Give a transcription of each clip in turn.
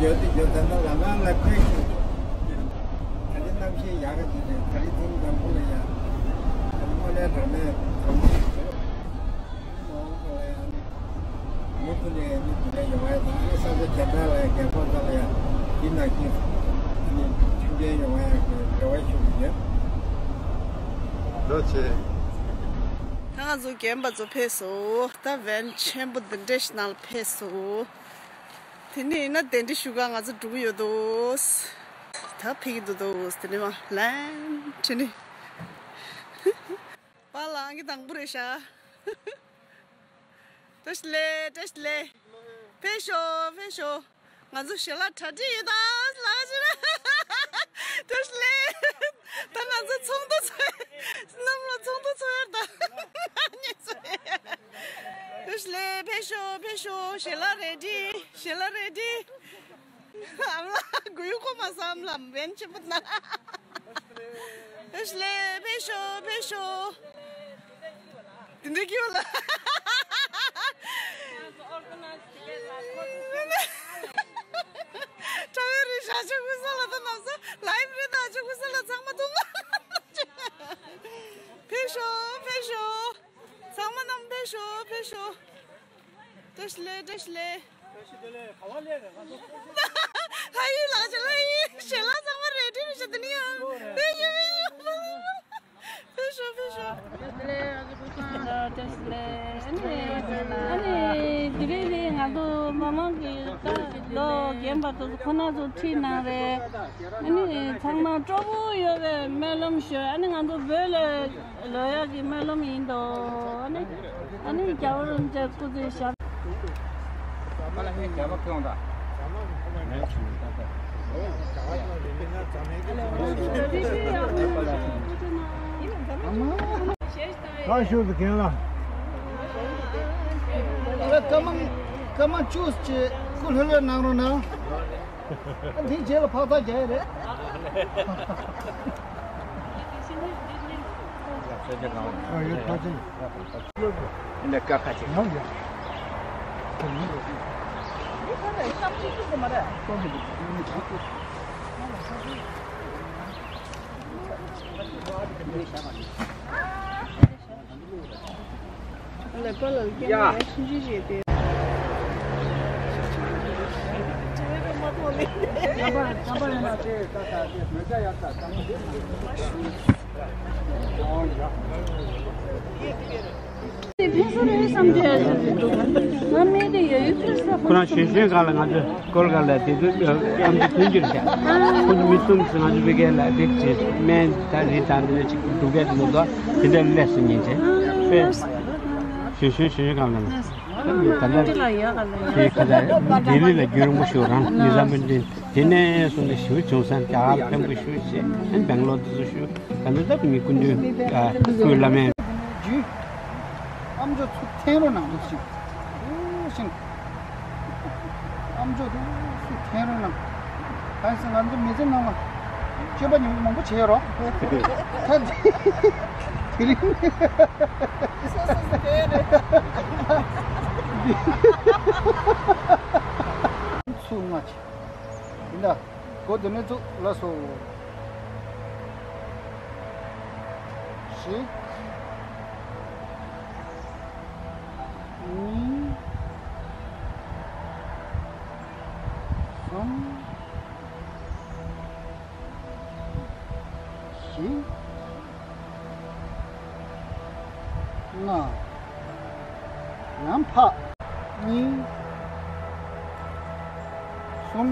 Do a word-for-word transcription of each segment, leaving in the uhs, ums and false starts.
ཡོད་དེ་ཡོད་ད་ལྟ་ལ་ལ་ལ་ཁོའི་ཁྱོད་ད་རེས་གནམ་གཤིས་ཡག་གི་དུས་རེད། ད་རེས་ཐུང་དང་པོ་ལ་ཡ་ད་རེས་སྔོན་ལས་དྲག་མེད་དྲག་མེད་ཡོད། མོ་ཁོ་ལ་ཡ་མུ་མཐུད་ནས་ནི་དེ་འདྲ་ཡོང་བ་ཡ་དང་ཨ་ནི་ས་ཆ་གཞན་དག་ལ་ཡ་རྒན་འཁོགས་ཚོ་ལ་ཡ་འདི་ནང་བཞིན་ཨ་ནི་མཐུན་རྐྱེན་ཡོང་བ་ཡ་གི་རེ་བ་ཞུ་གི་ཡོད། ལོ་ཆེ། ད་ང་ཚོ་རྒན་པ་ཚོ་ཕེབས་སོང་། ད་བན་ཆེན་པོ་འདི་འདྲ་ཞིག་ནང་ལ་ཕེབས་སོང་། དེ་ནས་ཡིན་ན་གདན་འདྲེན་ཞུ་ག་ང་ཚོ་འགྲོ་གི་ཡོད་དོ། ད་ཕེབས་ཀྱི་འདུག་དོ། དེ་ནས་མ་ལན་ཁྲི་ནི། པཱ་ལགས་ཨང་ཀི་དང་པོ་རེད་ཤག་བཀྲ་ཤིས་བདེ་ལེགས། བཀྲ་ཤིས་བདེ་ལེགས། ཕེབས་ཤོག་ཕེབས་ཤོག་ང་ཚོ་ཞལ་ལག་གྲ་སྒྲིག་ཡོད་ད་ལགས་ཅི་རེད། བཀྲ་ཤིས་བདེ་ལེགས། ད་ང་ཚོ་ཚོགས་འདུ་ཚོགས་ཡ། གནམ་ལོ་ཚོགས་འདུ་ཚོགས་ཡ་ད། བཀྲ་ཤིས་བདེ་ལེགས། ཕེབས་ཤོག་ཕེབས་ཤོག་ཞལ་ལག་རེ་ཌི། ཞལ་ལག་རེ་ཌི། ཨ་མ་ལགས་གུ་ཡུ་ཁོ་མ་སམ་ལ་བན་ཆེན་པོ་ན། ཕེབས་ལེ་ཕེབས་ཤོག་ཕེབས་ཤོག་དེ་འདྲ་སྐྱིད་པོ་ལ། ཁྲ་བའི་རི་ཞག་ཆུ་ཀུ་ས་ལ་ད་ནམ་ས་ལའི་བྷ་རི་ད་ཆུ་ཀུ་ས་ལ་ཚང་མ་འཐུང་། ཕེབས་ཤོག་ཕེབས་ཤོག་ཚང་མ་རྣམས་ཕེབས་ཤོག་ཕེབས་ཤོག་བཀྲ་ཤིས་བདེ་ལེགས། བཀྲ་ཤིས་བདེ་ལེགས། ལྷ་ཡུལ་ལགས་ཀྱི་ལྷ་ཡུལ་ཞལ་ལག་ཚང་མ་རེ་ཌི་རེད་ཤག་དེ་ནི་ཡང་ཕེབས་ཤོག་ཕེབས་ཤོག་ཕེབས་ཤོག་བཀྲ་ཤིས་བདེ་ལེགས། ཨ་ནི་ཨ་ནི་དེ་རིང་རེད། ང་ཚོ་མི་མང་གི་ད་ལོ་རྒན་པ་དེ་ཚོ་ཁོ་ན་ཚོ་ཁྲིད་གནང་རེད། ཨ་ནི་ཚང་མ་སྤྲོ་པོ་ཡོད་པའི་སྨོན་ལམ་ཞུ། ཨ་ནི་ང་ཚོ་བོད་ལ་ལོ་ཡག་གི་སྨོན་ལམ་ཡིན་དོ། ཨ་ནི་ཨ་ནི་རྒྱལ་བ་རིན་པོ་ཆེ་སྐུ་ཚེ་ཞབས། པཱ་ལགས་ངས་རྒྱབ་ཁེངས་དང་། ཁ་ཤུ་ཟི་ཁེང་ལ། ཨ་ཀ་མ་ཀ་མ་ཅུས་ཅེ་སྐུ་ལྷོད་ལྷོད་གནང་རོགས་གནང་། ཨ་འདིའི་རྗེས་ལ་ཕག་ཐག་རྒྱག་ཡ་རེད། ཨ་ཡོད་ཐག་ཆོད། འདི་ཀ་ཁ་ཅིག་ཡང་ཡོད། ཁོ་རང་གཞོན་གཞོན་སྒང་ལ་ང་ཚོ་སྐོར་སྒང་ལ་དེ་ཚོ་ཨམ་ཆི་ཐོན་རྒྱུ་རེད་ཤག་ཁོ་ཚོ་མི་གསུམ་ང་ཚོ་ཕ་གི་ལ་དེ་བྱེད་སྨན་ད་རེད་ད་འདི་ལ་ཅིག་སྒྲུག་གས་འདུག་དོ། དེ་འདྲ་སླེབས་སོང་ཉིན་བྱས་པས། གཞོན་གཞོན་གཞོན་གཞོན་སྒང་ལ་ད་ལྟ་དེ་ཁ་ད་ལྡི་ལི་ལ་རྒྱུན་རིང་པོ་ཞིག་རང་ཉི་ཟམ་པ་འདི་དེ་ནས་སོང་ནས་ཞིག་བྱུང་ས་རྒྱ་གར་ཕན་པོ་ཞིག་བྱས་ཨན་སྦེང་ལོར་དེ་ཚོ་ཞིག་ད་ལྟ་ད་མི་ཀུན་འདུས་ཀུན་བླ་མའི་རྒྱུད། ཨམ་ཅོག་ཚུར་འཐེན་རོགས་གནང་། འདུག་ཤིང་འདུག་ཤིང་། ཨམ་ཅོག་འདུག་ཚུར་འཐེན་རོགས་གནང་། གང་ཟེར་ང་ཚོ་མི་ཚེ་ནང་ལ་སྤྱོད་པ་ཉུང་མང་པོ་བྱས་རོགས། ད་དེ་རིང་སོ་སོ་སོ་དེ་རེད། ཚུར་མངགས་བྱས། ཡིན་ད། སྒོ་དེ་ནས་བཙུགས་ལ་སོ། གཅིག་གཉིས། གསུམ། བཞི། ལྔ། ཡང་ཕག་གཉིས། གསུམ།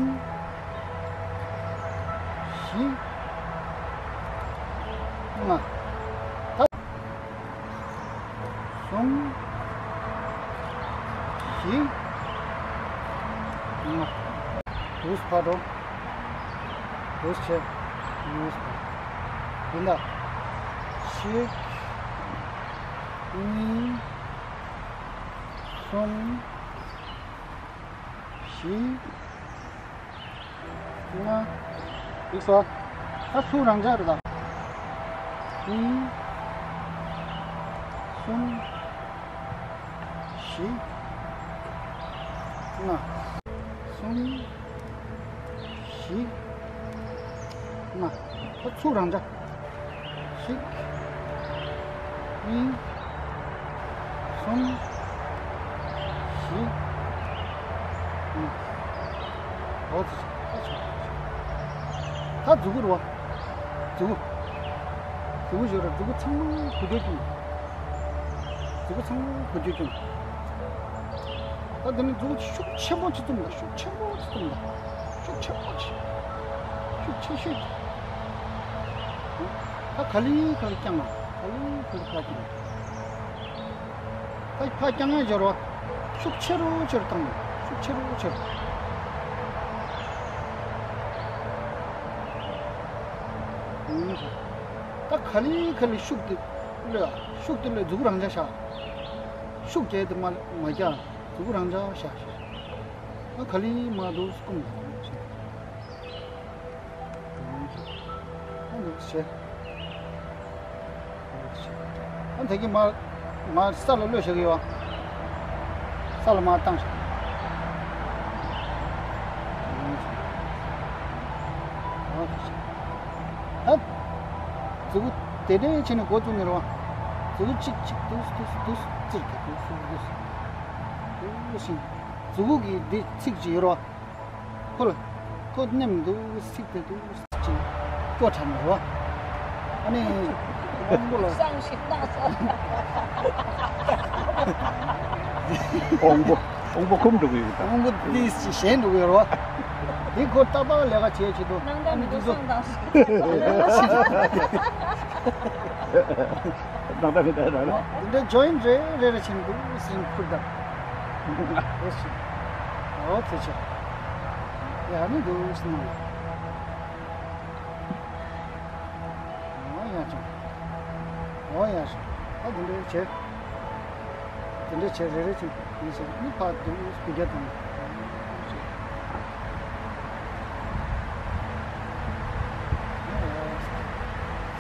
བཞི། ལྔ། ད། གསུམ། བཞི། ལྔ། དུས་ཕར་འགྲོ། དུས་ཆེ། དུས་ཕར། ཡིན་ད། གཅིག་གཉིས། གསུམ། བཞི། ལྔ། འགྲིག་སོང་། ད་ཚུར་རང་འཇགས་རེད་ད། གཉིས། གསུམ། བཞི། ལྔ། གསུམ། བཞི། ལྔ། ད་ཚུགས་རང་འཇགས། གཅིག་གཉིས། གསུམ། བཞི། ལྔ། འོ་ཙི་ཙི། ད་མཛུ་གུ་རེད་བ། མཛུ་གུ། མཛུ་གུ་ཞོར་ར་མཛུ་གུ་ཚང་མ་འགུལ་སྐྱོད་སྐྱོད། མཛུ་གུ་ཚང་མ་འགུལ་སྐྱོད་སྐྱོད། ད་དེ་ནས་མཛུ་གུ་ཤུགས་ཆེན་པོ་ཅིག་བཙུམ་ད། ཤུགས་ཆེན་པོ་ཅིག་བཙུམ་ད། ཤུགས་ཆེན་པོ་ཅིག་ཤུགས་ཆེ་ཤོས་ཅིག་ད་ག་ལེ་ག་ལེ་བརྐྱངས་ན། ག་ལེ་ག་ལེ་ཕར་བརྐྱངས་ན། ད་ཕར་བརྐྱངས་ཡ་སྦྱོར་བ། ཤུགས་ཆེ་རུ་ཆེ་རུ་བཏང་ན། ཤུགས་ཆེ་རུ་ཆེ་རུ། ད་ག་ལེ་ག་ལེ་ཤུགས་དེ་གློད། ཤུགས་དེ་གློད། མཛུ་གུ་རང་འཇགས་བཞག་ཤུགས་རྒྱག་དེ་མ་མ་རྒྱག་མཛུ་གུ་རང་འཇགས་བཞག་ད་ག་ལེ་མར་འདུག་སེ་བསྐུམ་ད། ཨ་འདུག་སེ་བྱས། ཨ་དེ་གི་མར་མར་ས་ལ་གློད་བཞག་གི་ཡོད། ས་ལ་མར་བཏང་བཞག་ཨ་མཛུ་གུ་དེ་འདྲས་བྱས་ནས་འགོ་བཙུགས་ནས་རེད་བ། མཛུ་གུ་གཅིག་གཅིག་འདུག་འདུག་འདུག་ཙིར་གི་འདུག་འདུག་འདུག་འདུག་ཞིང་མཛུ་གུ་གི་འདི་ཚིགས་ཀྱི་ཡོད་རེད་བ། ཁོ་ལ་ཁོ་མནན་འདུག་ཚིགས་དེ་འདུག་ཅིག་སྐྱོ་དྲགས་ནས་རེད་བ། ཨ་ནི་དབང་པོ་ལ་བསམ་ཞིག་བཏང་སོང་། དབང་པོ་དབང་པོ་འཁུམ་འགྲོ་གི་ཡོད་ད། དབང་པོ་འདི་ཞིག་ཞན་འགྲོ་གི་ཡོད་རེད་བ། འདི་ཁོ་ཏག་ཏག་ལས་ཀ་བྱེད་བྱེད་དུ་སྣང་དག་མི་འདུག་བསམ་བཏང་སོང་། ནང་ད་མི་ད་ད་ལ། འདི་འདྲ་ཇོ་ཡིན་རེ་རེ་རེ་བྱེད་འདུག་ཟིན་ཕུར་ད། འོ་ཟིན། འོ་ཚེ་ཆེ། ཡ་ནི་འདུག་ཟིན། འོ་ཡ་ཅང་། འོ་ཡ་ཤ། ད་འདི་འདྲ་བྱེད། དེ་འདྲ་བྱས་རེ་རེ་བྱས་ཡིན་ཟེར་ནི་ཕར་འདུག་དགུ་བརྒྱ་དང་།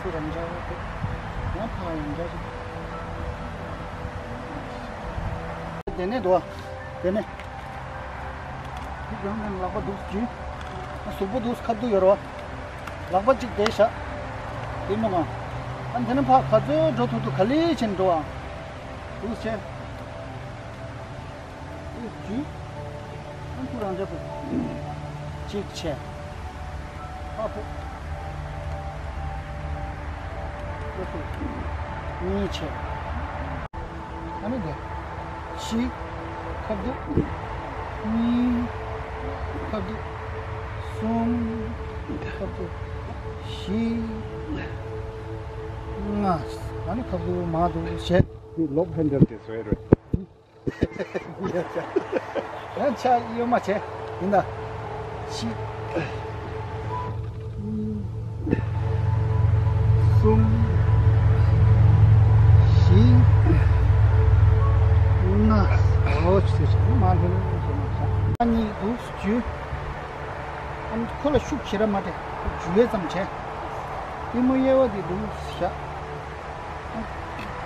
སུ་རང་འཇགས་དེ། ཡང་ཕར་ཡང་འཇགས་ཤིག་དེ་ནས་འདུག་དེ་ནས། ཁྱེད་རང་ནས་ལག་པ་འདུག་སྒྱུར། གཟུགས་པོ་འདུག་ཁ་བསྡུ་ཡོད་རོ། ལག་པ་གཅིག་དེ་བཞག་དེ་མི་ངང་། ཨ་འདི་ནས་ཕར་ག་ཚོད་འགྲོ་ཐུབ་ཐུབ་ག་ལེ་བྱས་ནས་འགྲོ་ཨ། འདུག་བྱས། འདུག་སྒྱུར། ཨ་ཁོ་རང་འཇགས་པོ། གཅིག་བྱས། ཕར་ཕུད། ལོག་ཕུད། གཉིས་བྱས། ཨ་ནི་འདི། གཅིག་ཁ་བསྡུ། གཉིས་ཁ་བསྡུ། གསུམ་ཁ་བསྡུ། བཞི། ལྔ། ཨ་ནི་ཁ་བསྡུ་མར་བསྡུ་བྱས། འདི་ལོག་ཧེན་ཌལ་དེ་བཟོས་རེད། ཡང་ཆ་གཡོ་མ་བྱས། ཡིན་ད། གཅིག་གཉིས། གསུམ། བཞི། ལྔ། འོ་ཆུ་ཆུ་མ་ལྷོད་ལྷོད་བྱས་མ་བྱ། ཨ་གཉིས་འདུག་སྒྱུར། ཨ་ནི་ཁོ་ལ་ཤུགས་ཞེ་དྲག་མ་སྤྲད། འཇུ་བའི་ཙམ་བྱས། པུས་མོ་གཡས་པ་འདི་འདུག་བཞག་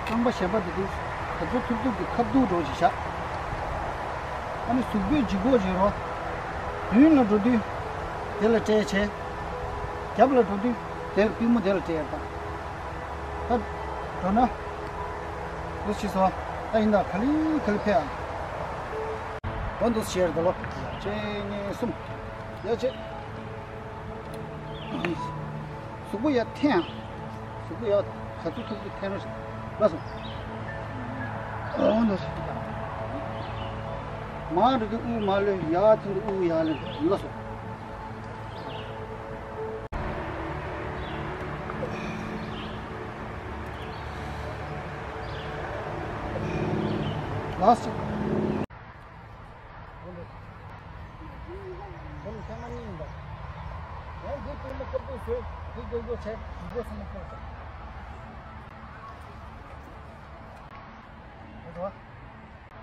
རྐང་པ་གཞན་པ་འདི་འདུག་ག་ཚོད་ཐུབ་ཐུབ་ཀྱི་ཁ་བསྡུ་འགྲོ་ཞིག་བཞག་ཨ་ནི་གཟུགས་པོའི་ལྗིད་ཁོག་ཅིག་རོ། མདུན་ལ་འགྲོ་དུས་དེ་ལ་སྤྲད་བྱས། རྒྱབ་ལ་འགྲོ་དུས་དེ་ལ་པུས་མོ་དེ་ལ་སྤྲད་ཡར་བཏང་། ད་འགྲོ་ན། འདུག་ཕྱིས་སོ། ད་ཡིན་ད་ག་ལེ་ག་ལེ་ཕེབས་ཨ། འོ་འདུག་ཕྱིས་ཡར་ད་ལོ། གཅིག་གཉིས་གསུམ། ཡ་ཆེ། གཟུགས་པོ་ཡར་འཐེན་ཨ། གཟུགས་པོ་ཡར་ག་ཚོད་ཐུབ་ཀྱིས་འཐེན་རོགས་བྱེད། ལགས་སོ། འོ་འདུག་སོ། མར་འགྲོ་དུས་དབུགས་མར་ལོས། ཡར་འཐེན་དུས་དབུགས་ཡར་ལོས། ལགས་སོ། ལགས་སོ། འོ་འདུག་སོ། འདི་ནི་ཐེངས་མ་གཉིས་ཡིན་པ། ཡང་འདི་ལྟད་མོ་སྐབས་འདུག་སོ། འདི་སྒོར་སྒོར་བྱས། འཇུག་སྒོ་སོང་མ་སྐོར་སོང་། འོ་འདུག་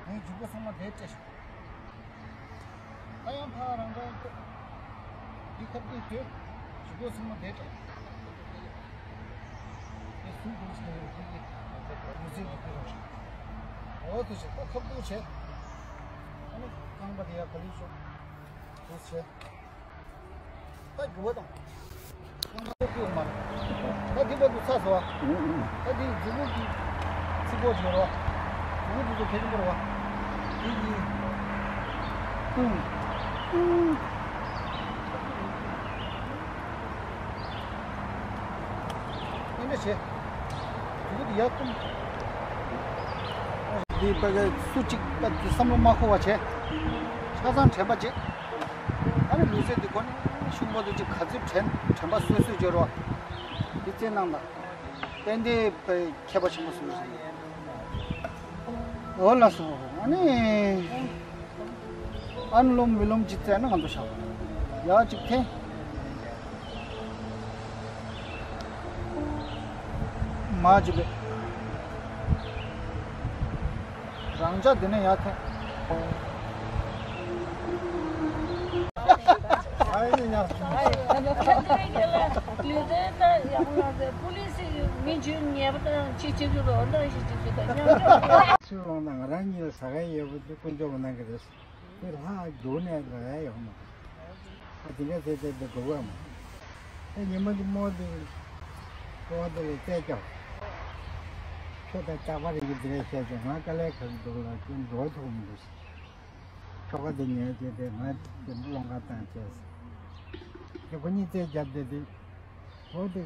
སོ། ངས་འཇུག་སྒོ་སོང་མ་དེ་སྤྲད་ཤོག་ད་ཡང་ཕར་རང་རང་སྟོད། འདི་ཁ་ཐུག་དེ། འཇུག་སྒོ་སོང་མ་དེ་སྤྲད། དེ་སུ་འདུག་ཟེར་ཡོད་དེ་གི་མི་ཟེར་གི་དེ་རང་ཤོག་འོ་དེ་བྱས། ད་ཁ་ཐུག་བྱས། ཨ་ནི་རྐང་པ་དེ་ཡར་ག་ལེ་ཤོག་འདུག་བྱས། ད་རྒྱུ་བ་དང་། ཁོང་ཚོ་ཡོད་མ་རེད། ད་འདི་བར་དུ་ཚར་སོང་བ། ད་འདི་མཛུབ་གུ་འདི་ཚིག་པོ་བྱོས་རོགས། མཛུབ་གུ་འདི་ཚོ་གལ་ཆེན་པོ་རེད་བ། འདི་འདི། ཨུམ། ཨུམ། ཨེ་འདྲ་བྱས། མཛུབ་གུ་འདི་ཡར་བསྐུམ། འདི་ཕ་གི་སུ་གཅིག་པ་འདི་བསམ་བློ་མ་འཁོར་བ་བྱས། ཆ་ཚང་དྲན་པ་བྱས། ཨ་ནི་ལུས་རྩལ་འདི་ཁོ་ནས་ཤུགས་པོ་འདི་གཅིག་ག་ཚོད་དྲན་དྲན་པ་གསོས་གསོས་བྱོས་རོགས། འདི་རྩལ་གནང་དང་། ཏན་ཏན་པའི་མཁས་པ་ཆེན་པོ་སུ་རེད་ཟེར། འོ་ལགས་སོ། ཨ་ནི། ཨན་ལོམ་བི་ལོམ་ཅིག་བཙལ་ན་ང་ཚོ་ཤག་ཡག་ཅིག་འཐེན། མ་ཅིག་ལས། རང་ཅག་འདི་ནས་ཡར་འཐེན། ཨ་ནི་ཡག་ལུས་རྩལ་ལྟ་ཡག་པོ་ཡོད་ཟེར། པུ་ལིས་མི་འཇུས་ཉེས་པ་དང་ཅི་བྱེད་རྒྱུ་རོ་འདྲ་ཞིག་ཅིག་ཅིག་དང་མཉམ་འབྲེལ། ཚུར་ལོང་ན་ང་རང་གཉིས་ལ་ཟ་མཁན་ཡོད་པ་དེ་དཀོན་མཆོག་གིས་གནང་གི་རེད། དེ་ལྷག་རྒྱུག་ནས་ལ་ཡ་ཡོང་མ། ཨ་དེ་འདྲ་བྱས་བྱས་དེ་འགྲོ་གི་མ། ཨ་ཉི་མ་གཅིག་རྨོ་དེ་རྨོ་དེ་ལ་རྩལ་རྒྱག་ཁྱོད་ད་ལྕགས་པ་རིག་གི་དེ་རེད་བཤད་ཀྱང་ང་དཀའ་ལས་ཁག་འདུག་ལ་ཁྱོད་འགྲོ་ཐུབ་མི་འདུག་ཟེར། ཁྱོ་ག་དེ་ཉལ་བྱས་ཏེ་ང་དེ་སློང་ག་བཏང་བྱས་ཟེར། དེ་ཁོ་གཉིས་རྩལ་རྒྱབ་བསྡད་དེ་འོ་དེ།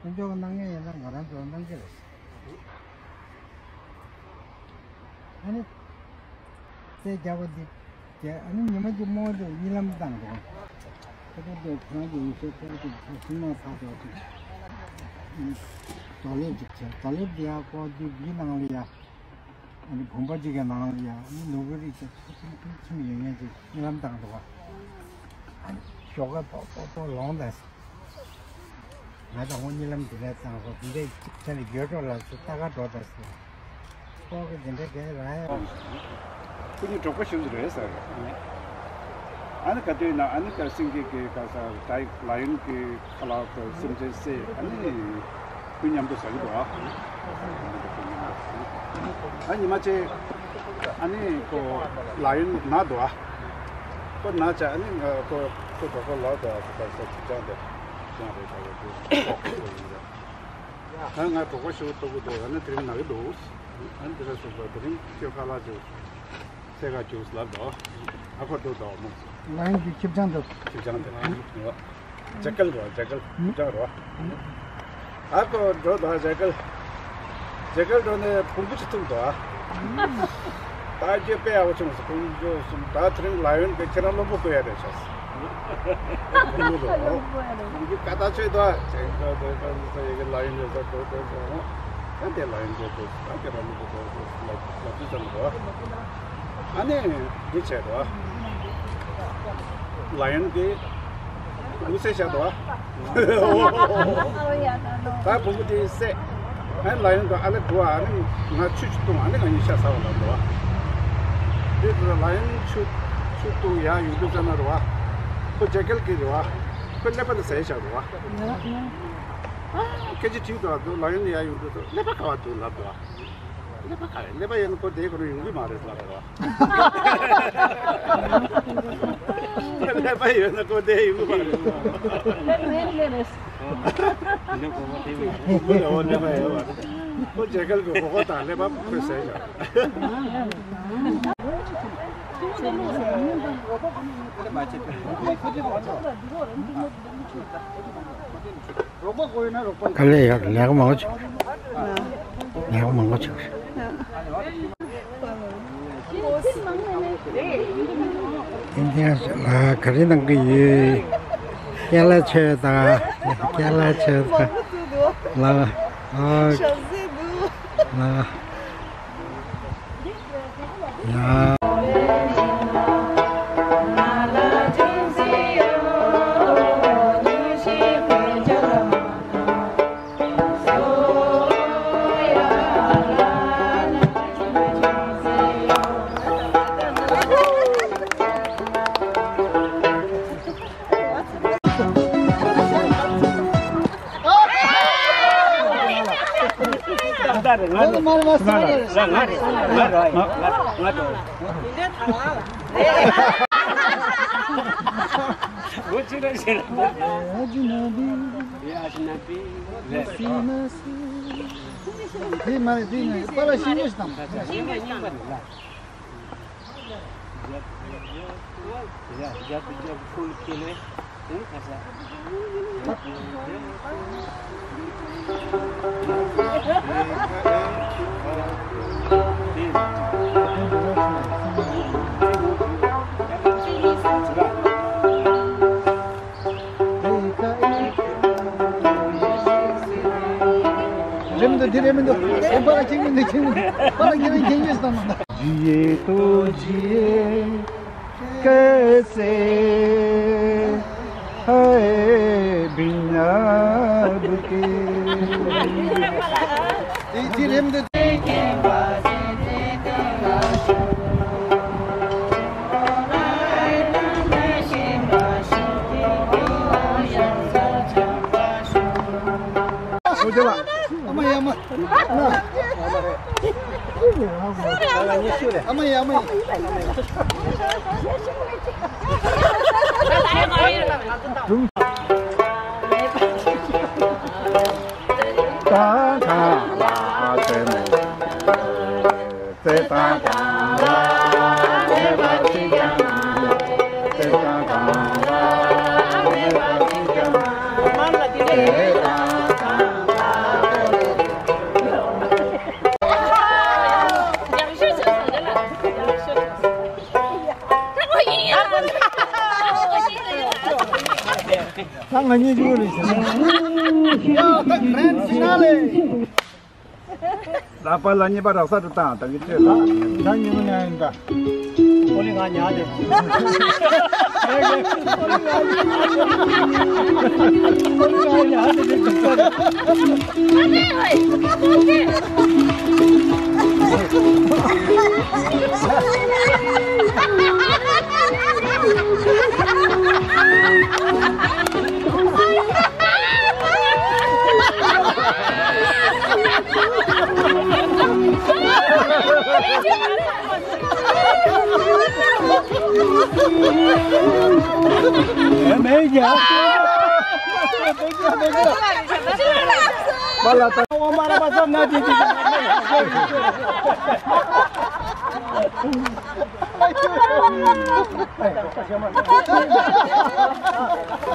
དཀོན་མཆོག་གནང་མཁན་ཡིན་ན་ང་རང་ཚོ་གནང་གི་རེད། ཨ་ནི། རྩལ་རྒྱག་པ་འདི། རྒྱ་ཨ་ནི་ཉི་མ་གཅིག་རྨོ་དེ་གཉིད་ལམ་བཏང་འགྲོ། ཁ་ཐུག་དེ་ཁོ་རང་གི་ཡིན་ཤེས་ཁོ་རང་གི་སེམས་ནང་ཐག་ཐོག་ཅིག་རྡོ་ལེབ་ཅིག་བྱས། རྡོ་ལེབ་འདི་ཡང་ཁོ་འདི་འདིའི་ནང་ལ་ཡ། ཨ་ནི་བུམ་པ་གཅིག་གི་ནང་ལ་ཡ། ཨ་ནི་ནོར་བུ་རིགས་ཅིག་ཚུལ་ཁྲིམས་ཁྲིམས་ཁྲིམས་ཡོད་མཁན་ཅིག་གཉིད་ལམ་བཏང་འགྲོ་བ། ཨ་ནི་ཞོགས་ཀ་ཕོག་ཕོག་ཕོག་ལོང་དང་། ང་དང་ཁོང་གཉིད་ལམ་དེ་འདྲ་བཏང་སོང་། དེ་འདྲའི་ཚན་རིག་འགྱུར་འགྲོ་ལ་སུ་ལྟ་ག་འགྲོ་ད་ཟེར། ཁོ་གི་དེ་འདྲ་གས་རང་ཡང་ཁོ་གཉིས་གྲོགས་པོ་ཞིག་རེད་ཟེར། ཨ་ནི་ག་དུས་ན་ཨ་ནི་ག་སེང་གེ་གི་ག་ས་ཏའི་ལ་ཡོན་གི་ཁ་ལག་གི་སེམས་ཅན་བསད། ཨ་ནི་ཁོ་མཉམ་དུ་ཟ་གི་འདུག་ཨ། ཨ་ཉི་མ་ཅིག་ཨ་ནི་ཁོ་ལ་ཡོན་ན་འདུག་ཨ། ཁོ་ན་ཆ་ཨ་ནི་ང་ཁོ་ཁོ་གྲོགས་པོ་ལ་དུ་ཁོ་ཁོ་ཁྱི་སྤྱང་དེ་སྤྱང་རེད་ད་ཡོད་དུས་ཁོ་ཁོ་ཡིན་ད། ད་ང་གྲོགས་པོ་ཞིག་ཐུག་གི་འདུག་ཨ་ནི་དེ་རིང་ན་གི་འདུག་ཨ་ནི་དེ་རིང་སོང་ཙང་དེ་རིང་ཁྱོད་ཁ་ལག་ཅིག་ཚད་ག་ཅིག་ལབ་དོ། ཨ་ཁོ་འགྲོ་དོ་མོ། ལ་ཡོན་གི་ཁྱི་སྤྱང་འདུག་ཁྱི་སྤྱང་དེ་རེད། ཇ་གལ་རོ་ཇ་གལ་ཇ་རོ། ཨ་ཁོ་འགྲོ་དང་ཇ་གལ། ཇ་གལ་འགྲོ་ནས་བོང་བུ་ཅིག་ཐུག་འདུག་ཨ། ད་རྒྱུ་དཔེ་ཡག་པོ་བྱུང་སོང་། བོང་བུ་བྱུང་སོང་། ད་དེ་རིང་ལ་ཡོན་གྱིས་ཁྱེད་རང་བློན་པོ་བསྐོ་ཡ་རེད་ཤག་ཟེར། བོང་བུ་རོ། བོང་བུ་ཀ་ད་ཆོད་དོ། ཇ་གལ་འགྲོ་ད་ད་ཡི་གེ་ལ་ཡོན་འགྲོ་ད་འགྲོ་འགྲོ་སོང་། ད་དེ་ལ་ཡོན་འགྲོ་འགྲོ་ད་ཁྱེད་རང་བློན་པོ་བསྐོ་འགྲོ་ལབ་ལབ་དུས་ཙམ་འགྲོ། ཨ་ནི་འདི་བྱས་འདུག་ལ་ཡོན་གྱིས་ལུག་བསད་བཞག་འདུག་ད་བུ་མོ་དེ་བསད། ཨ་ནི་ལ་ཡོན་གྱིས་ཨ་ལེ་བུ་ཨ་ནི་ང་ཆུ་ཆུ་བཏུང་། ཨ་ནི་ང་གཉིས་ཤ་ཟ་བ་ལ་འདུག་འདི་ལ་ཡོན་ཆུ་ཆུ་བཏུང་ཡ་ཡོང་དུས་ཙམ་ན་རུ་བ་ཁོ་ཇ་གལ་གྱིས་རུ་བ་ཁོ་ཀླད་པ་ལ་ཟས་བཞག་འདུག་ཨ་སྐད་ཆ་དྲིས་འདུག་ལ་ཡོན་ཡ་ཡོང་དུས་ལུག་ཀླད་པ་ག་བ་འདུག་ལབ་འདུག་ཀླད་པ་ག་རེ། ཀླད་པ་ཡོད་ན་ཁོ་དེའི་སྒང་ལ་ཡོང་གི་མ་རེད་ལབ་རེད་བ། ཀླད་པ་ཡོད་ན་ཁོ་དེ་ཡོང་གི་མ་རེད་ལབ། ཀླད་པ་ཡོད་ན་ཁོ་དེ་ཡོང་གི་མ་རེད། ཀླད་པ་ཡོད་པ་རེད། ཁོ་ཇ་གལ་གྱི་མགོ་སྐོར་དང་ཀླད་པ་ཁོས་ཟས་བཞག་དཀའ་ལས་ཡོད་རེད། ལས་ཀ་མང་པོ་བྱུང་རེད། ལས་ཀ་མང་པོ་བྱུང་རེད། འདི་ལ་ག་རེ་གནང་གི་ཡོད། ཀྱ་ལ་ཆོས་དང་། ཀྱ་ལ་ཆོས་དང་། ལ་ཨ། ལ། ཡ། ལོ་གཅིག་རེ་བཞིན་རེ། ཨ་ཇི་ན་བི། ཡ་ཨ་ཇི་ན་བི། ལེ། སི་མ་སི། དེ་མ་རེད་དེ་ནི་པཱ་ལགས་ཤིང་ཡོད་དམ། ཤིང་ཡོད་དམ། ཡ་ཡ་ཡ་ཕུལ་ཁེ་ལེ། དེ་ནི་ཁ་ས། རེད་མི་འདུག་འདི་རེད་མི་འདུག་ཨེ་པཱ་ལགས་ཁྱེད་མི་འདུག་ཁྱེད་མི་འདུག་པཱ་ལགས་ཁྱེད་རང་ཁྱེད་ཉོས་སམ། जिए तो जिए कैसे है बिन अब के। འདི་འདི་རེད་མི་འདུག་ཨ་མ་ཡ་མ། ཨ་མ་ཡ་མ། ད་ང་གཉིས་ཀྱི་རེད་ཟེར། ཡ་ད་གྷ་རན་ཕི་ན་ལེ། ལག་པ་ལ་གཉིས་པ་རག་ས་དུ་བཏང་ད་གི་ཅེ་ལ། ད་གཉིས་པ་ན་ཡིན་ད། ཨོ་ལི་ང་ཉལ་ཏེ།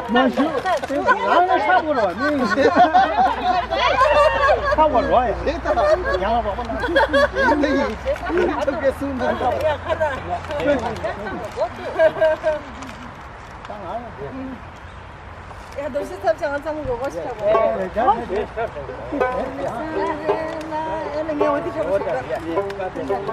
མ་ཞུ། ང་ནི་ཆག་གོ་རོ་ནི། ཆག་གོ་རོ་ཡ། ཡང་རོགས་པ་ན། ཡིན་ནི་ཡིན། ཡིན་ཐུབ་ཀྱི་སུན་ན། ད་ང་། ཡ་རྡོ་རྗེ་ཚབ་ཆེ་ང་ཚང་མ་གོ་གོ་ཞིག་ཆག་གོ། ཨེ་ལ་ངས་འོ་དེ་ཆག་གོ་ཞིག་ཆག་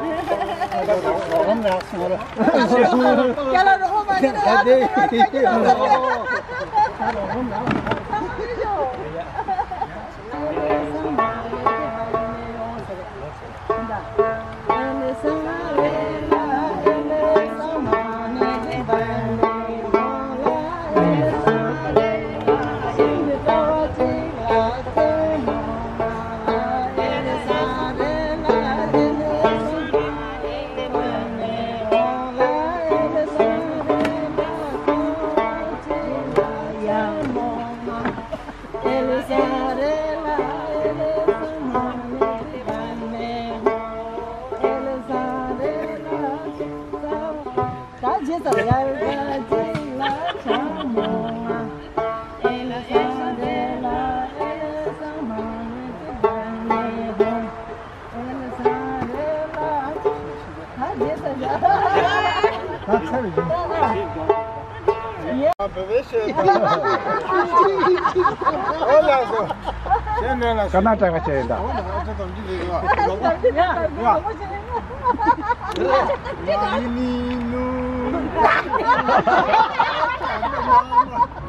ཀར་ནཱ་ཊ་ཀ་བྱས་ཡིན་ད།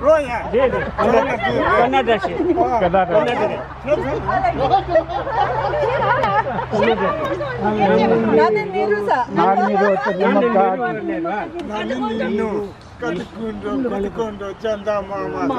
རོ་ཡ། ཀར་ནཱ་ཊ་ཀ་བྱས། ཀར་ནཱ་ཊ་ཀ་བྱས། ཀར་ནཱ་ཊ་ཀ་བྱས། ནཱ་ནི་རོ་ཏི་ནི་མ་ཀ། ཀ་ཏི་ཀུན་འགྲོ་ཀ་ཏི་ཀུན་འགྲོ་ཅན་ད་མ་མ།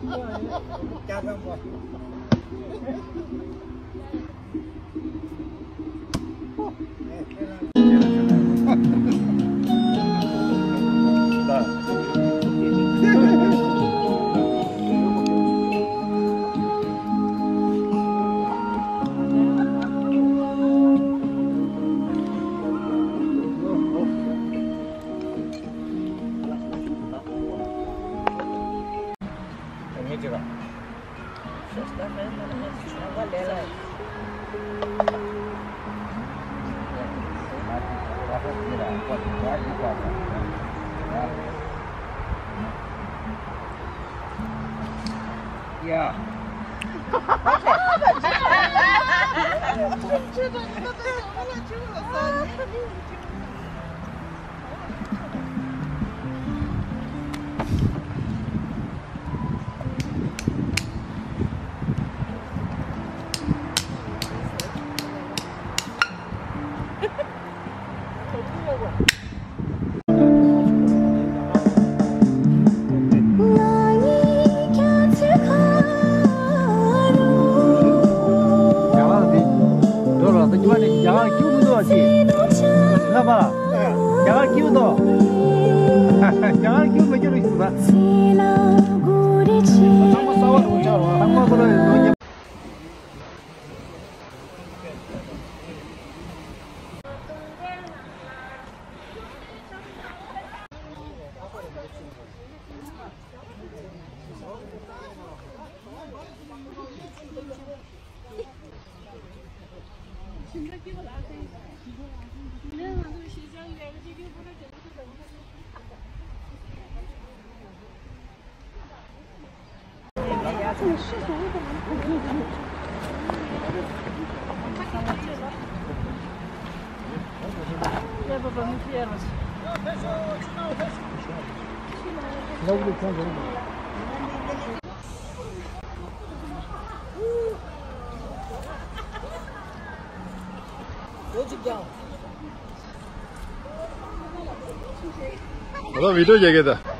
Yeah. ལོ་བི་ཌིའོ་རྒྱག་གི་ད།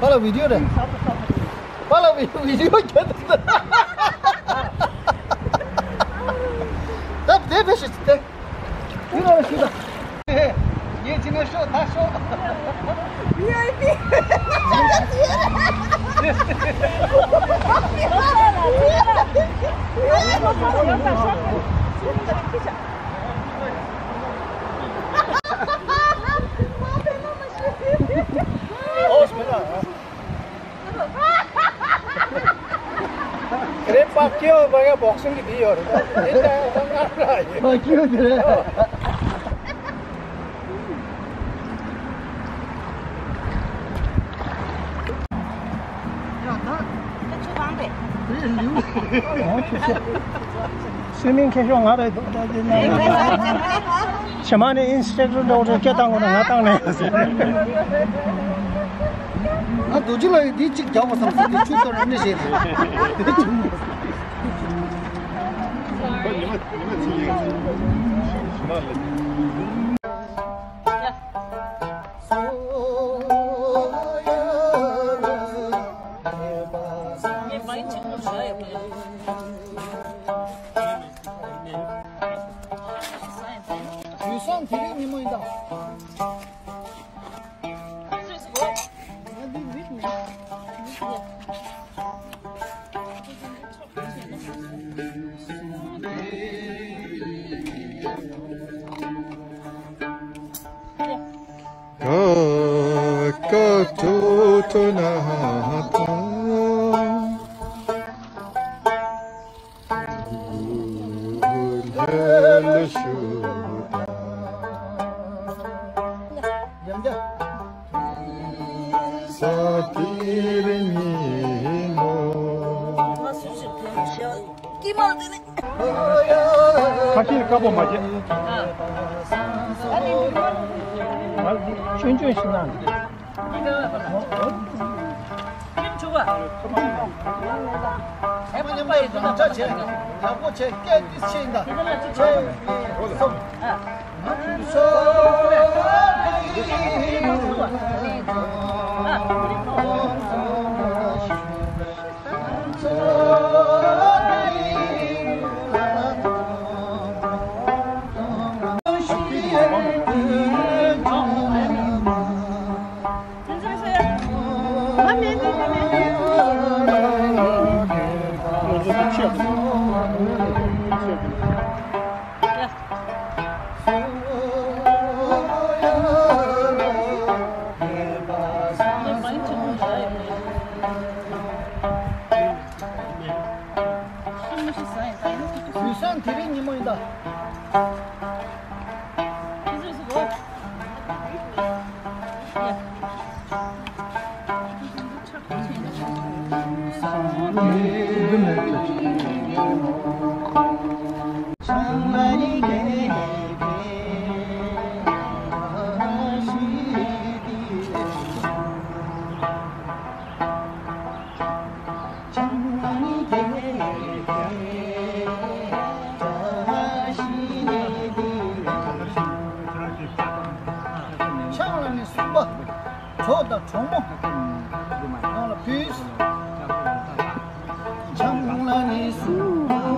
པཱ་ལགས་བི་ཌིའོ་རེད། པཱ་ལགས་བི་ཌིའོ་རྒྱབ་འདུག་ད་དེ་བེད་ཤེས་ཏེ། དེ་ར་ཞུ་ད། ངས་ཅི་ནས་ཤོག་ད་ཤོག་བི་ཨའི་པི། ཁྱེད་ཅག་ཡོད་རེད། ཁྱེད་ཅག་ཡོད་རེད། ཁྱེད་ཅག་ཡོད་རེད། སྦོག་སིང་གི་དེ་ཡོད་རེད། དེ་ལྟ་ཡང་ང་ར་ཡིན། ཨོ་ཁྱོད་དེ་རེད། ཡ་ད། ད་ཆུ་གང་རེད། དེ་ལིའུ། ཨོ་ཁྱོད་ཁྱོད། སུའི་མིང་ཁྱེར་ཤོག་ང་རེད་འདུག་ད་དེ་ན། ཕྱི་མ་ནས་ཨིན་སི་ཊྲག་ཊར་འདྲ་བོ་སྐད་བཏང་དགོས་ན་ང་བཏང་ནས། ང་རྡོ་རྗེ་ལགས་ཡིས་འདི་གཅིག་རྒྱག་པ་བསམ་སོང་། དེ་ཆུ་གཏོར་ནས་བཞེས་རེད། དེ་ཆུ་མ། དུས་སང་དེ་རིང་ཉིན་མོ་ཡིན་ད། ཁ་ཤས་དཀར་པོ་མ་བྱེད། ཆུང་ཆུང་ཞིག་ན། དུས་སང་དེ་རིང་ཉིན་མོ་ཡིན་ད། ཕྱག་ལ་ནི་གསུམ་པ། གྲོགས་དང་གྲོགས་མོ། ཡང་ལ་ཕུལ། ཕྱག་ལ་ནི་གསུམ་པ།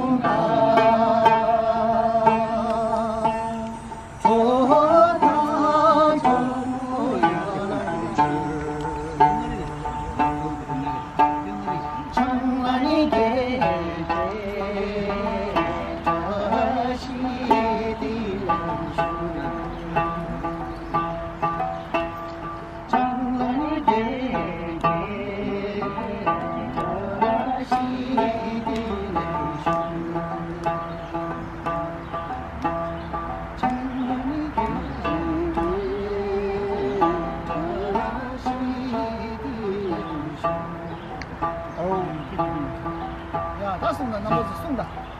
ཡ་ད་གསུངས་དང་། རྣམ་པ་ཚོ་གསུངས་དང་།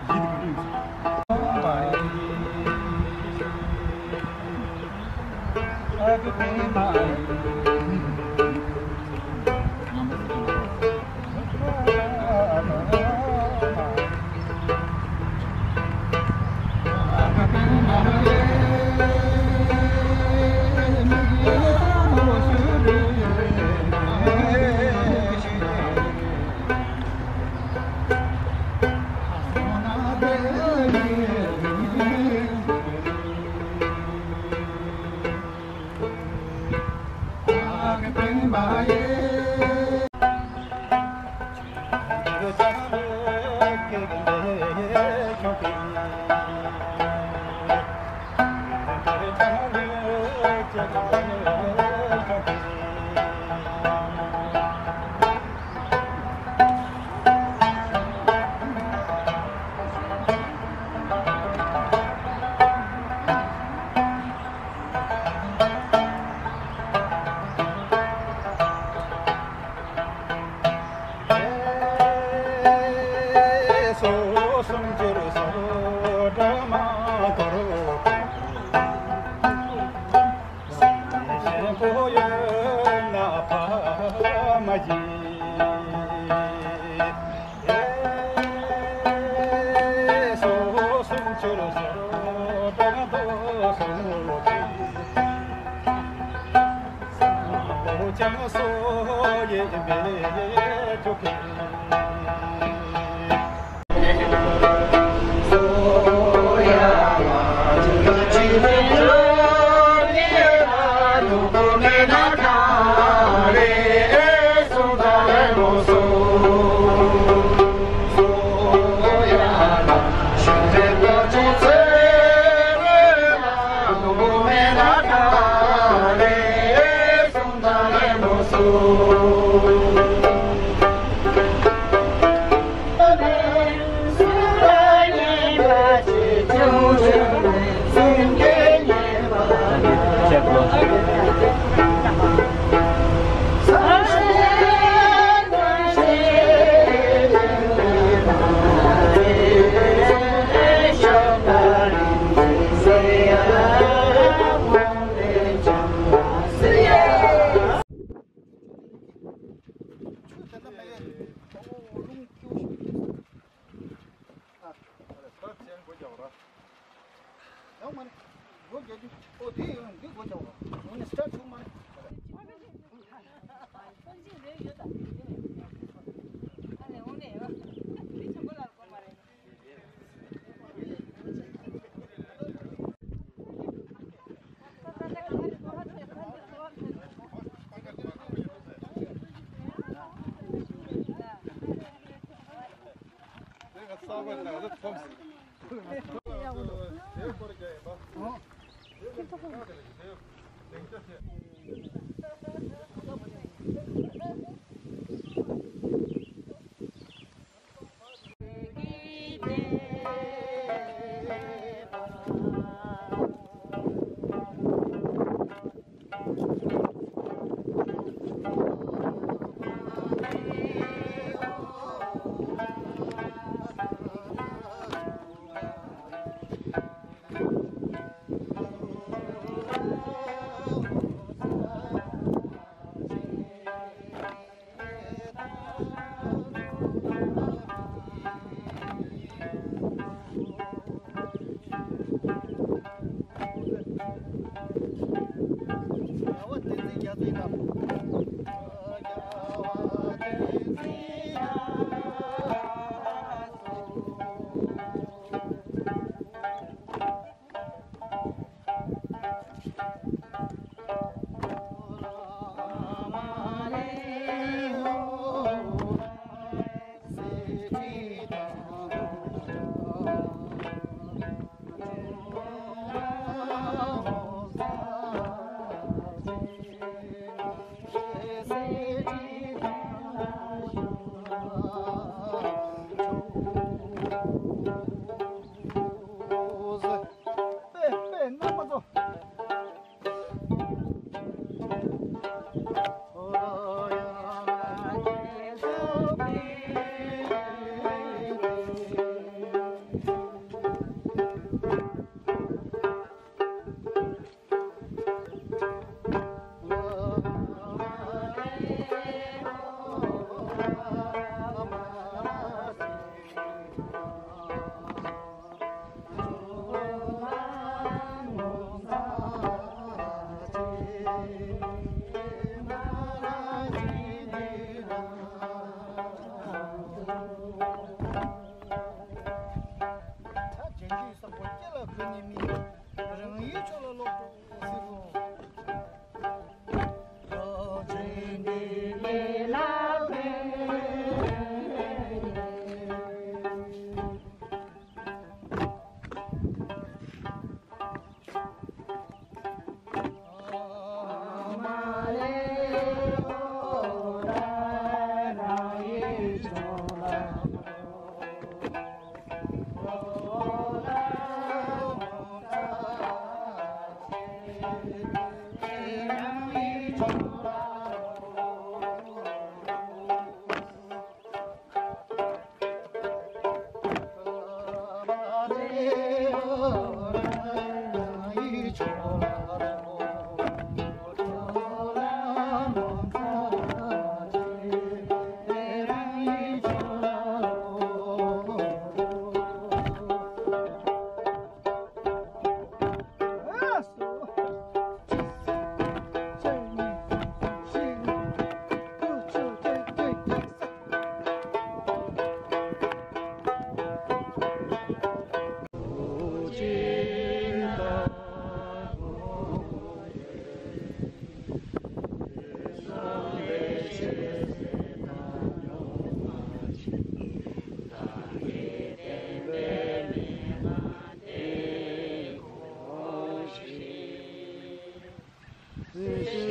དེ་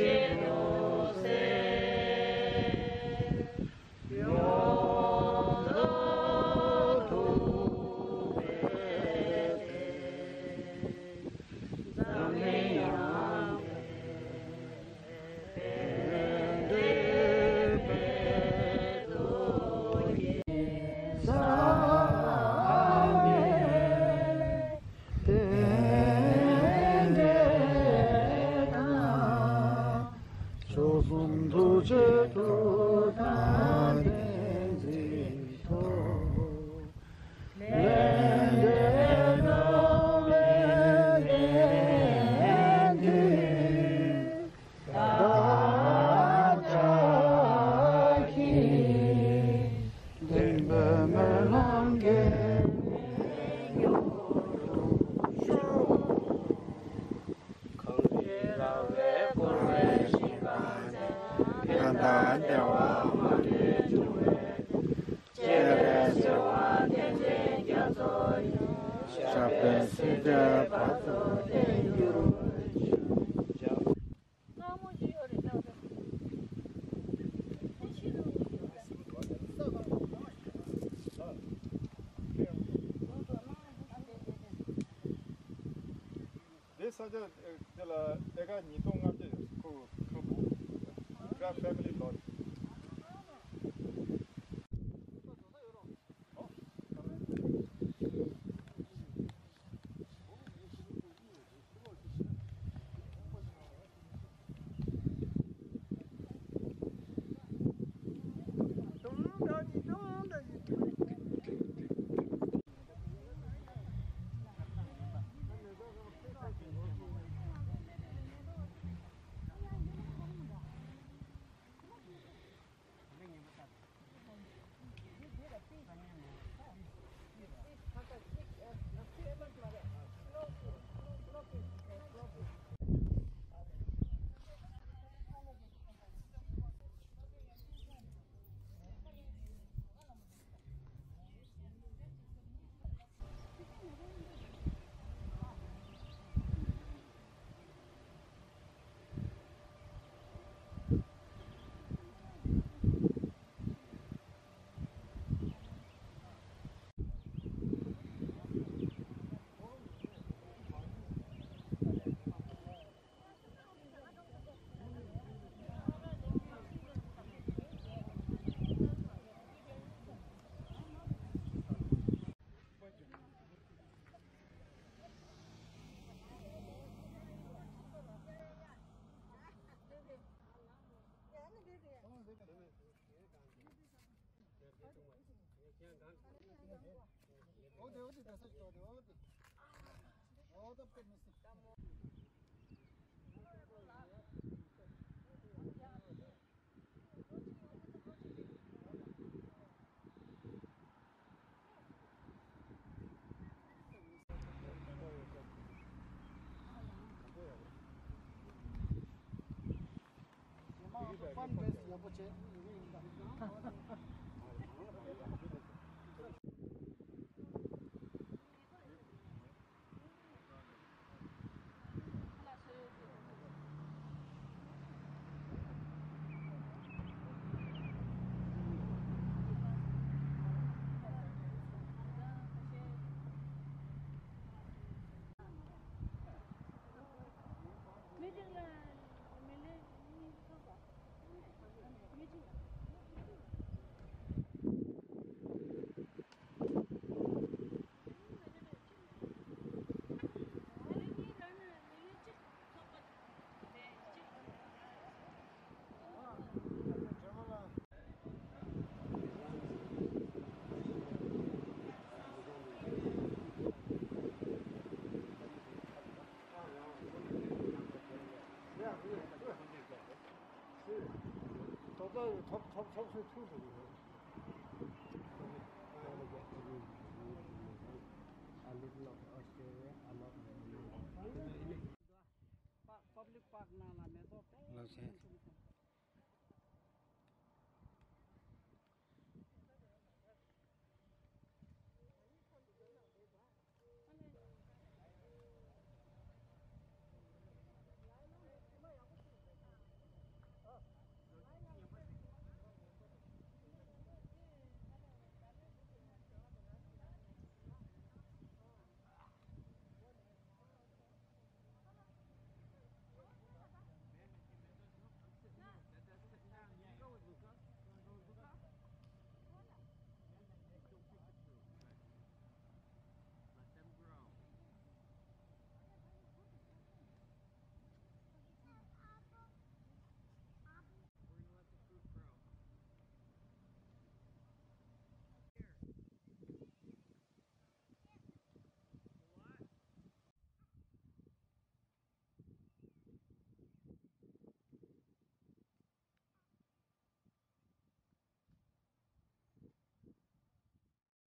ས་ཆ་དེ་ལ་ཨེ་ཀར་ཉིས་སྟོང་ལྔ་བརྒྱ་ཡོད། ཁོ་ཁོ་བུ་ཀྲ་ཕེ་མི་ལི་ལོ། A little of Australia, a lot of Park, public park ནང་ལ་མེ་ཏོག་དཔེ་ལགས་སེ།